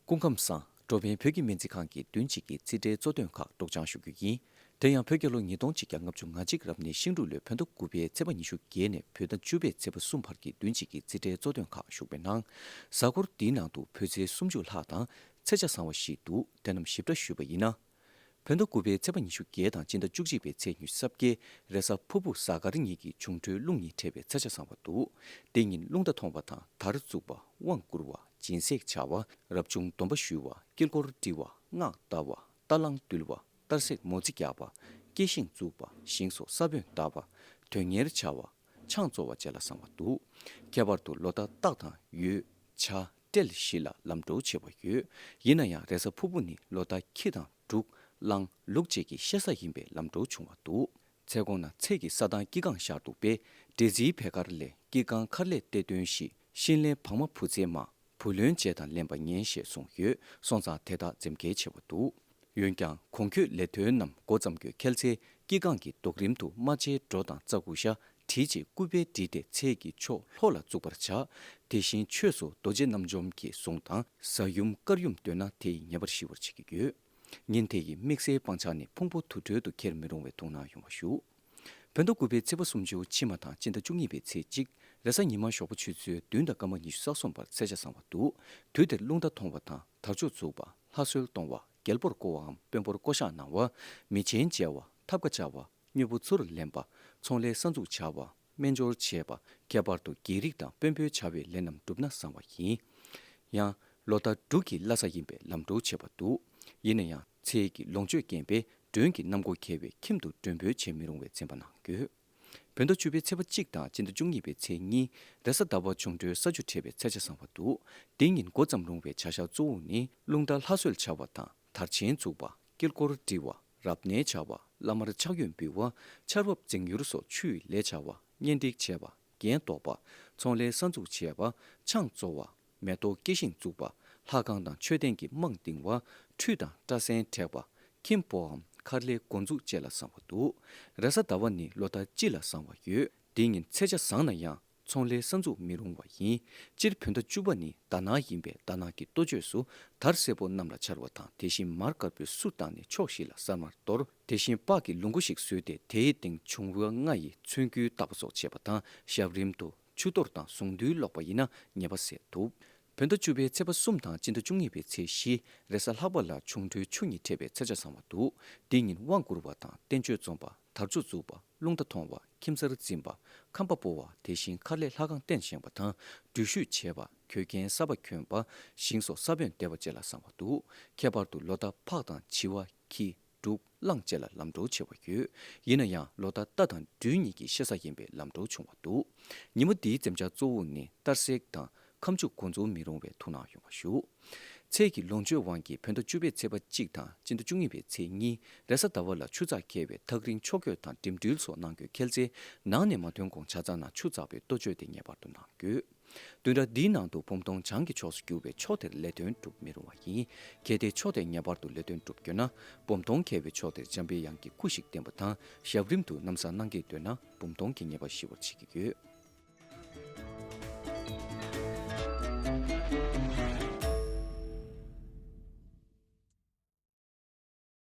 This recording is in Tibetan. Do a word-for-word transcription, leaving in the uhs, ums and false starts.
སྐུ་ཁམས་བཟང་། འགྲོ་ཕན་བོད་ཀྱི་སྨན་རྩིས་ཁང་གི་བདུན་གཅིག་གི་རྩིས་ཁྲའི་གཙོ་དོན་ཁག་སྒྲོག་སྦྱང་ཞུ་རྒྱུ་ཡིན། དེ་ཡང་བོད་རྒྱལ་ལོ་ཉིས་སྟོང་གཅིག་བརྒྱ་ལྔ་བཅུ་ང་གཅིག་རབ་གནས་ཤིང་འབྲུག་ལོའི་བོད་ཟླ་དགུ་པའི་ཚེས་པ་ཉི་ཤུ་བརྒྱད་ནས་བོད་ཟླ་བཅུ་པའི་ཚེས་པ་གསུམ་བར་གྱི་བདུན་གཅིག་གི་རྩིས་ཁྲའི་གཙོ་དོན་ཁག་ཞུགས་པའི་ནང་། གཟའ་འཁོར་འདིའི་ནང་དུ་བོད་ཚེས་སུམ་ཅུ་ལྷག་དང་ཚེས་ཆ་བཟང་བ་ཞིག་འདུག་དེ་རྣམས་ཞིབ་ཕྲ་ཞུས་པ་ཡིན་ན། བོད་ཟླ་དགུ་པའི་ཚེས་པ་ཉི་ཤུ་བརྒྱད་དང་སྤྱི་ཟླ་བཅུ་གཅིག་པའི་ཚེས་ཉི་ཤུ་རྩ་བརྒྱད། རེས་གཟའ་ཕུར་བུ་གཟའ་སྐར་གཉིས་ཀྱི་འབྱུང་འཕྲོད་རླུང་གཉིས་འཕྲད་པའི་ཚེས་ཆ་བཟང་བ་འདུག་དེ་ཉིན་རླུང་རྟ་མཐོང་བ་དང་དར་བཙུགས་པ། དབང་བསྐུར་བ། སྦྱིན་སྲེག་བྱ་བ། རབ་བྱུང་སྡོམ་པ་ཞུ་བ། དཀྱིལ་འཁོར་དཀྲི་བ། སྔགས་བཟླ་བ། རྟ་གླང་འདུལ་བ། རྟ་སྲེག་མོ་རྩིས་རྒྱག་པ། སྐྱེ་ཤིང་བཙུགས་པ། ཞིང་སོགས་ས་བོན་བཏབ་པ། དོན་གཉེར་བྱ་བ། ཆང་བཙོ་བ་བཅས་ལ་བཟང་བ་འདུག་ཁྱད་པར་དུ་ལོ་རྟགས་སྟག་དང་ཡོས། བྱ། སྤྲེལ་བཞི་ལ་ལམ་འགྲོ་ཆེ་བ་ཡོད། ཡིན་ན་ཡང་རེས་གཟའ་ཕུར་བུ་ནི་ལོ་རྟགས་ཁྱི་དང་འབྲུག་གླང་ལུག་བཅས་ཀྱི་གཤེད་གཟའ་ཡིན་པས་ལམ་འགྲོ་ཆུང་བ་འདུག་ཚེས་གོང་ན་ཚེས་ཀྱི་ས་དང་དཀྱིལ་ཁང་ཤར་འདུག་པས། འབྲས་རྩིས་བེ་དཀར་ལས་དཀྱིལ་ཁང་མཁར་ལས་གཏེར་སྟོན་བཞི། ཤིང་ལས་བག་མ་བུ་ཚའི་མ། བུ་ལོན་བཅས་དང་ལེན་པ་ཉན་ཞེས་གསུངས་ཡོད། སོང་ཙང་དེ་དག་འཛེམ་གལ་ཆེ་བ་འདུག་འོན་ཀྱང་གོང་འཁོད་ལས་དོན་རྣམས་འགོ་བརྩམ་རྒྱུའི་ཁེལ་ཚེ། དཀྱིལ་ཁང་གི་རྡོ་རིམ་དུ་རྨ་བྱའི་སྒྲོ་དང་རྩྭ་ཀུ་ཤ་བྲིས་རྗེས་སྐུད་པས་བསྒྲིལ་ཏེ་ཚེས་ཀྱི་ཕྱོགས་ལྷོ་ལ་བཙུགས་པར་བྱ། དེ་བཞིན་ཆོས་སུ་རྡོ་རྗེ་རྣམ་འཇོམས་ཀྱི་གཟུངས་དང་གཟའ་ཡུམ་སྐར་ཡུམ་འདོན་ན་དེ་ཡིས་ངེས་པར་ཞི་བར་བྱེད་ཀྱི་ཡོད། ཉིན་དེ་ཡི་དམིགས་བསལ་སྤང་བྱ་ནི་ཕུང་པོ་དུར་ཁྲོད་དུ་ཁྱེར་མི་རུང་བས་ཐུགས་སྣང་ཡོང་བ་ཞུ། བོད་ཟླ་དགུ་པའི་ཚེས་པ་སུམ་ཅུ་ཕྱི་མ་དང་སྤྱི་ཟླ་བཅུ་གཉིས་པའི་ཚེས་གཅིག་རེས་གཟའ་ཉི་མ་ཞོགས་པ་ཆུ་ཚོད་བདུན་དང་སྐར་མ་ཉི་ཤུ་རྩ་གསུམ་བར་ཚེས་ཆ་བཟང་བ་འདུག་དུས་དེར་རླུང་རྟ་མཐོང་བ་དང་དར་ལྕོག་འཛུགས་པ། ལྷ་གསོལ་གཏོང་བ། རྒྱལ་པོར་བསྐོ་བའམ་དཔོན་པོར་བསྐོ་གཞག་གནང་བ། མི་ཆེན་མཇལ་བ། ཐབ་ཀ་བཅའ་བ། དངོས་པོ་ཚུར་ལེན་པ། ཚོང་ལས་གསར་འཛུགས་བྱ་བ། སྨན་སྦྱོར་བྱེད་པ། ཁྱད་པར་དུ་རྒྱལ་རིགས་དང་དཔོན་པོའི་བྱ་བའི་ལས་རྣམས་བསྒྲུབས་ན་བཟང་བ་ཡིན། ཡང་། ལོ་ཟླ་འབྲུག་གི་བླ་གཟའ་ཡིན་པས་ལམ་འགྲོ་ཆེ་བ་འདུག་ཡིན་ན་ཡང་ཚེས་ཀྱི་ལོངས་སྤྱོད་རྐྱེན་པས་མགྲོན་གྱི་རྣམ་མགོ་འཁེལ་བས་ཁྱིམ་དུ་མགྲོན་འབོད་བྱེད་མི་རུང་བའི་འཛེམ་པ་གནང་དགོས། བོད་ཟླ་བཅུ་པའི་ཚེས་པ་གཅིག་དང་སྤྱི་ཟླ་བཅུ་གཉིས་པའི་ཚེས་གཉིས་རེས་གཟའ་ཟླ་བ་འབྱུང་འཕྲོད་ས་བཅུ་འཕྲད་པའི་ཚེས་ཆ་བཟང་བ་འདུག་འདི་ཉིན་འགོ་བརྩམས་རུང་བའི་བྱ་གཞག་གཙོ་བོ་ནི་རླུང་རྟ་ལྷ་གསོལ་བྱ་བ་དང་དར་ཆེན་འཛུགས་པ། དཀྱིལ་འཁོར་དཀྲི་བ། རབ་གནས་བྱ་བ། བླ་མར་ཕྱག་གཡོན་འབུལ་བ། ཆར་འབབ་འཛིང་ཡུར་སོགས་ཆུ་ཡི་ལས་བྱ་བ། གཉེན་སྒྲིག་བྱས་པ། རྒྱན་འདོགས་པ། ཚོང་ལས་གསར་འཛུགས་བྱས་པ། ཆང་བཙོ་བ། མེ་ཏོག་སྐྱེ་ཤིང་བཙུགས་པ། ལྷ་ཁང་དང་མཆོད་རྟེན་གྱི་རྨང་བཏིང་བ། ཁྲུས་དང་སྐྲ་སེན་བྲེག་པ། ཁྱིམ་སྤོའམ་མཁར་ལས་སྒོ་འཛུགས་བཅས་ལ་བཟང་བ་འདུག་རེས་གཟའ་ཟླ་བ་ནི་ལོ་ཟླ་སྤྱི་ལ་བཟང་བ་ཡོད། འདི་ཉིན་ཚེས་ཆ་བཟང་ན་ཡང་ཚོང་ལས་གསར་འཛུགས་མི་རུང་བ་ཡིན། སྤྱིར་བོད་ཟླ་བཅུ་པ་ནི་ཟླ་ནག་ཡིན་པས་ཟླ་ནག་གི་གཏོ་བཅོས་སུ་དར་སེར་པོ་གནམ་ལ་འཕྱར་བ་དང་དེ་བཞིན་མར་དཀར་པོའི་གསུར་བཏང་ནས་ཕྱོགས་བཞི་ལ་གསར་མར་གཏོར། དེ་བཞིན་སྤགས་ཀྱི་ལུང་ཁུག་ཞིག་བཟོས་ཏེ་དེའི་སྟེང་འབྱུང་བ་ལྔ་ཡི་ཚོན་སྐུད་བཏགས་པ་སོགས་བྱེད་པ་དང་ཞབས་རིམ་དུ་ཆུ་གཏོར་དང་གཟུངས་འདུས་ཀློག་པ་ཡིན་ན་ཉེས་པ་སེལ་ཐུབ། བོད་ཟླ་བཅུ་པའི་ཚེས་པ་གསུམ་དང་སྤྱི་ཟླ་བཅུ་གཉིས་པའི་ཚེས་བཞི་རེས་གཟའ་ལྷག་པ་ལ་འབྱུང་འཕྲོད་ཆུ་གཉིས་འཕྲད་པའི་ཚེས་ཆ་བཟང་བ་འདུག་འདི་ཉིན་དབང་བསྐུར་བ་དང་བསྟན་བཅོས་རྩོམ་པ། དར་ལྕོག་འཛུགས་པ། རླུང་རྟ་མཐོང་བ། ཁྱིམ་གསར་འཛིན་པ། ཁང་པ་སྤོ་བ། དེ་བཞིན་མཁར་ལས་ལྷ་ཁང་རྟེན་བཞེངས་པ་དང་འགྲུལ་བཞུད་བྱེད་པ། གོས་རྒྱན་གསར་པ་གྱོན་པ། ཞིང་སོགས་ས་བོན་འདེབས་པ་བཅས་ལ་བཟང་བ་འདུག་ཁྱད་པར་དུ་ལོ་ཟླ་ཕག་དང་བྱི་བ། ཁྱི། འབྲུག་གླང་བཅས་ལ་ལམ་འགྲོ་ཆེ་བ་ཡོད། ཡིན་ན་ཡང་ལོ་ཟླ་རྟ་དང་སྦྲུལ་གཉིས་ཀྱི་གཤེད་གཟའ་ཡིན་པས་ལམ་འགྲོ་ཆུང་བ་འདུག་ཉིན་མོ་འདིའི་འཛེམ་བྱ་གཙོ་བོ་ནི་རྟ་སྲེག་དང་ཁ་མཆུ་འགོ་འཛུགས་མི་རུང་བས་ཐུགས་སྣང་ཡོང་བ་ཞུ། ཚེས་ཀྱི་ལོངས་སྤྱོད་དབང་གིས་བོད་ཟླ་བཅུ་པའི་ཚེས་པ་གཅིག་དང་སྤྱི་ཟླ་བཅུ་གཉིས་པའི་ཚེས་གཉིས་རེས་གཟའ་ཟླ་བ་ལ་ཆུ་ཚགས་འཁེལ་བས་ཐག་རིང་ཕྱོགས་བསྐྱོད་དང་འགྲིམ་འགྲུལ་སོགས་གནང་དགོས་ཁེལ་ཚེ་ནང་ནས་མ་ཐོན་གོང་ཇ་ཚགས་ནང་ཆུ་འཛག་པའི་གཏོ་བཅོས་དེ་ངེས་པར་དུ་གནང་དགོས། བདུན་ཕྲག་འདིའི་ནང་དུ་འབུམ་སྟོང་བྱང་གི་ཕྱོགས་སུ་རྒྱུ་བའི་ཕྱོགས་དེར་ལས་དོན་སྒྲུབ་མི་རུང་བ་ཡིན། གལ་ཏེ་ཕྱོགས་དེར་ངེས་པར་དུ་ལས་དོན་སྒྲུབ་དགོས་ན། འབུམ་སྟོང་འཁེལ་བའི་ཕྱོགས་དེར་འཇམ་པའི་དབྱངས་ཀྱི་སྐུ་ཞིག་བསྟེན་པ་དང་ཞབས་རིམ་དུ་ན་བཟའ་གནང་གི་འདོད་ན་འབུམ་སྟོང་གི་ཉེས་པ་ཞི་བར་བྱེད་ཀྱི་ཡོད།